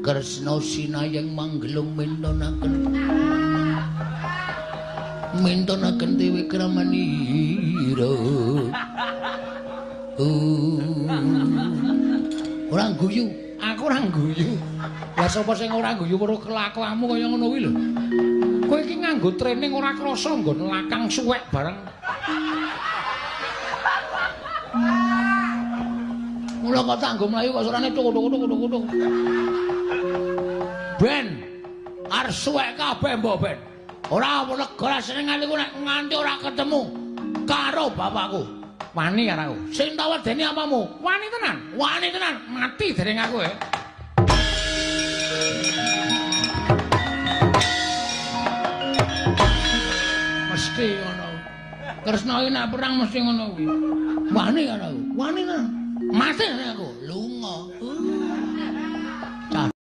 Kresna sinayeng manggelung mintonaken mintonaken dewi kramanira. Ora guyu, aku ora guyu. Lah sapa sing ora guyu weruh kelakuanmu kaya ngono kuwi lho. Kowe iki nganggo training ora krasa nggon lakang suwek bareng. Mula kok tak nggo mlayu kok surane tuk tuk tuk tuk tuk. Ben arep suwek kabeh mbok ben. Ora lega seneng atiku nek nganti ora ketemu karo bapakku. Wani karo aku. Sing tak wedeni apamu? Wani tenan. Wani tenan. Mati dereng aku ya. Mesti ngono. Kresna iki nek perang mesti ngono kuwi. Wani karo aku. Wani tenan. Mati aku. Lunga.